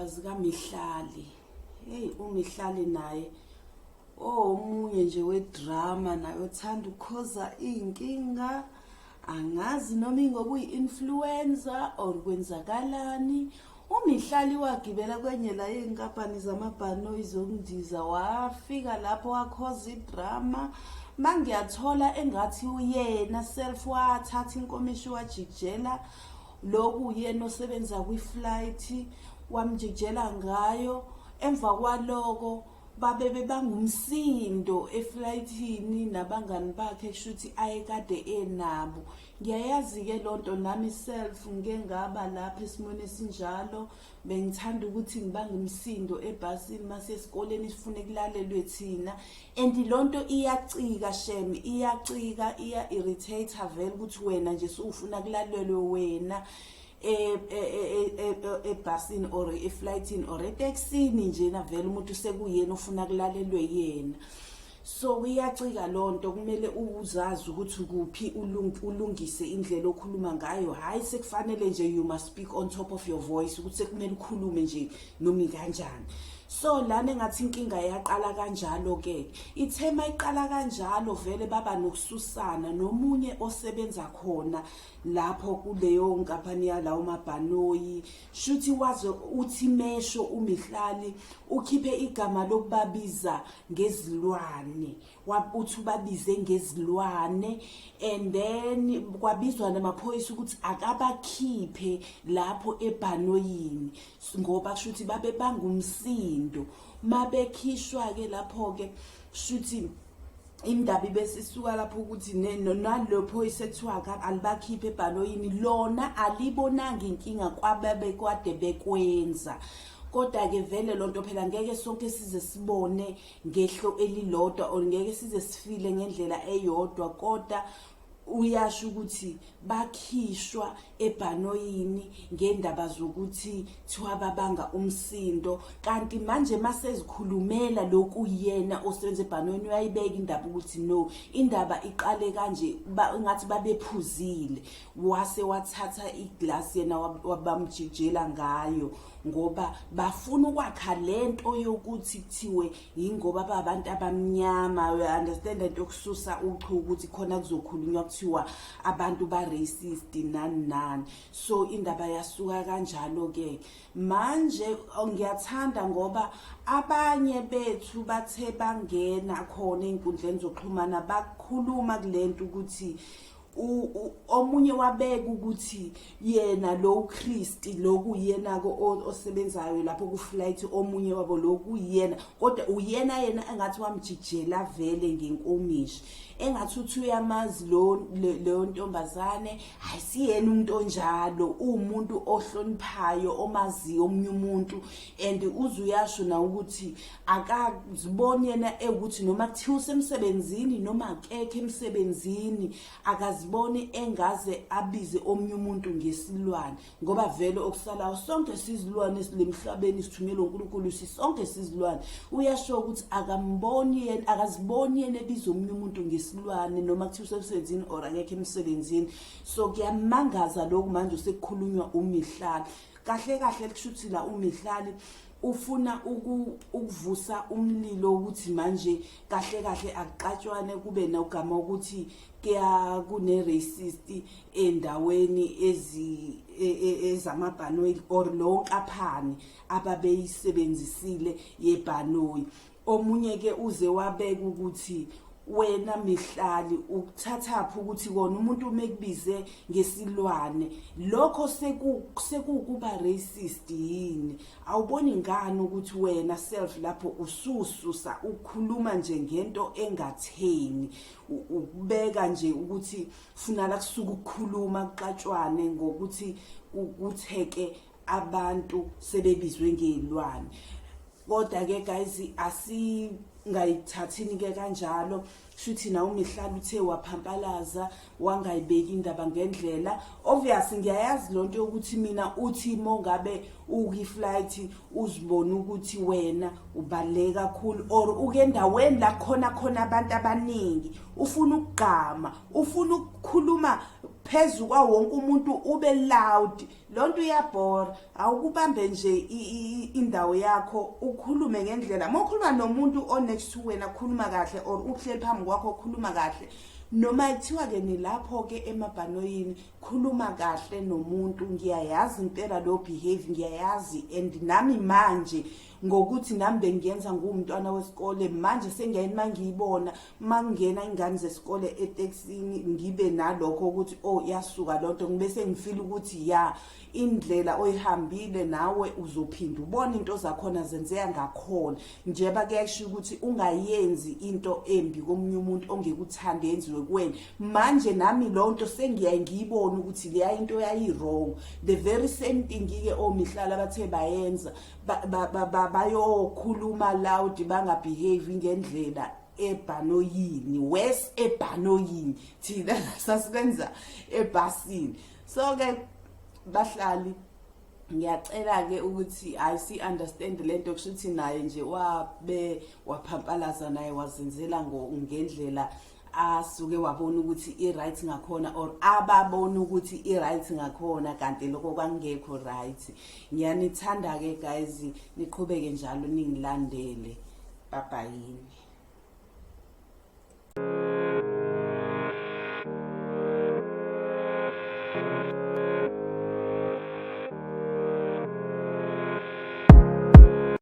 Indaba zikaMihlali. Hey, uMihlali naye omunye nje wedrama naye othanda ukukhoza iy'nkinga. Angazi noma ingoba uyi-influencer or kwenzakalani. UMihlali wagibela kwenye la yey'nkampani zamabhanoyi zokundiza, wafika lapho wakhoza idrama. Mangiyathola engathi uyena self wathatha inkomishi wajikijela lokhu uyena osebenza kwi-flight, wamjikijela ngayo. Emva kwaloko babe bebanga umsindo eflightini nabangani bakhe, kushuthi ayekade enabo. Ngiyayazi-ke lonto nami self, ngike ngaba lapha esimweni esinjalo. Bengithanda ukuthi ngibange umsindo ebhasini mase esikoleni sifune kulalelwe thina, and lonto iyacika shem, iyacika, iya-irritate vele ukuthi wena nje sewufuna kulalelwe wena ebhasini or eflightini or etekisini njena, vele umuntu sekuyena ofuna kulalelwe yena. So iyacika lonto, kumele uzazi ukuthi kuphi ulungise indlela okhuluma ngayo. Hhayi, sekufanele nje you must speak on top of your voice, ukuthi sekumele ukhulume nje noma ikanjani. So lana engathi inkinga yaqala kanjalo-ke. Ithe mayiqala kanjalo vele baba nokususana nomunye osebenza khona lapho kuleyo nkampani yalawo mabhanoyi. Shuthi waze uthi mesho uMihlali ukhiphe igama lokubabiza ngezilwane, uthi ubabize ngezilwane, and then kwabizwa namaphoyisa ukuthi akabakhiphe lapho ebhanoyini ngoba kushuthi babe bangumsindo. Mabekhishwa-ke lapho-ke, shuthi indaba ibesisuka lapho ukuthi nalo phoyisa ekuthiwa alibakhiphe ebhanoyini lona alibonanga inkinga kwabebekwade bekwenza. Kodwa-ke vele lonto phela ngeke sonke size sibone ngehlo elilodwa or ngeke size sifile ngendlela eyodwa, kodwa uyasho ukuthi bakhishwa ebhanoyini ngendaba zokuthi thiwa babanga umsindo. Kanti manje masezikhulumela lokhu yena osebenza ebhanoyini uyayibeka indaba ukuthi no, indaba iqale kanje, ngathi babephuzile, wase wathatha iglasi yena wabamjijela ngayo ngoba bafuna ukwakha lento yokuthi kuthiwe yingoba babantu abamnyama. You understand lento yokususa uchu ukuthi khona kuzokhulunywa kuthiwa abantu ba racist nani nani. So indaba yasuka kanjalo ke. Manje ngiyathanda ngoba abanye bethu bathe bangena khona ey'nkundleni zokuxhumana bakhuluma kulento ukuthi omunye wabeka ukuthi yena lo Christ lokhu yena ko osebenzayo lapho ku flight, omunye wabo lokhu yena, kodwa uyena yena engathi wamjijela vele ngenkomishi, engathi uthi uyamazi lo leyo ntombazane. Ayisiyena umuntu onjalo, uwumuntu ohloniphayo omaziyo omunye umuntu, and uze uyasho na ukuthi akaziboni yena ewukuthi noma kuthiwa usemsebenzini noma akekho emsebenzini, akaziboni engaze abize omunye umuntu ngesilwane, ngoba vele okusalayo sonke sizilwane esilemhlabeni, sithunyelwe uNkulunkulu, sisonke sizilwane. Uyasho ukuthi akamboni yena, akaziboni yena ebiza omunye umuntu ngesilwane noma kuthiwa usemsebenzini or akekho emsebenzini. So kuyamangaza lokhu manje sekukhulunywa uMihlali. Kahle kahle kusho ukuthi la uMihlali ufuna ukuvusa umlilo ukuthi manje kahle kahle akuxatshwane, kube nogama ukuthi kuya kune racist endaweni ezi ezamabhanoyi or lo nkaphani ababeyisebenzisile yebhanoyi. Omunye ke uze wabeka ukuthi wena Mihlali ukuthathaphi ukuthi kona umuntu umekubize ngesilwane, lokho sekukuba racist yini? Awuboni ngani ukuthi wena self lapho usususa ukhuluma nje ngento engatheni, ukubeka nje ukuthi funa la kusuka ukukhuluma kuxatshwane ngokuthi kutheke abantu sebebizwe ngezilwane. Kodwa ke guys, asingayithathini ke kanjalo. Shuthi na uMihlali uthe waphampalaza wangayibeki indaba ngendlela. Obvious ngiyayazi lonto yokuthi mina uthi mongabe ukwi-flight uzibona ukuthi wena ubaluleke kakhulu or uke endaweni la khona khona abantu abaningi, ufuna ukugqama, ufuna ukukhuluma. phezu kwa wonke umuntu, ube loud, lonto iyabhora. Awukubambe nje indawo yakho, ukhulume ngendlela. Uma ukhuluma nomuntu o next to wena, khuluma kahle, or uhleli phambi kwakho, khuluma kahle. Noma kuthiwa ke nilapho ke emabhanoyini, khuluma kahle nomuntu. Ngiyayazi impela lo behave, ngiyayazi, and nami manje ngokuthi nami bengiyenza nguwumntwana wesikole, manje sengiyayini mangiyibona mangena ingane zesikole etekisini, ngibe nalokho ukuthi, oh, yasuka lonto, ngibe sengifeel ukuthi ya, indlela oyihambile nawe uzophinda ubone into zakhona zenzeka ngakhona. Njeba kuyasho ukuthi ungayenzi into embi komunye umuntu ongekuthande yenziwe kuwena. Manje nami lonto sengiyaye ngiyibona ukuthi leya into yayi-wrong. The very same thing-ke omihlala bathe bayenza, bayokhuluma loud, bangabehave ngendlela ebhanoyini, worse ebhanoyini. Thina sasikwenza ebhasini. So ke bahlali, ngiyacela ke ukuthi I see understand lento, kusho ukuthi naye nje wabe waphampalaza, naye wazenzela ngendlela asuke wabona ukuthi i-right ngakhona, or ababona ukuthi i-right ngakhona, kanti lokho kwangekho right. Ngiyanithanda ke guys, niqhubeke njalo ningilandele. Bye bye.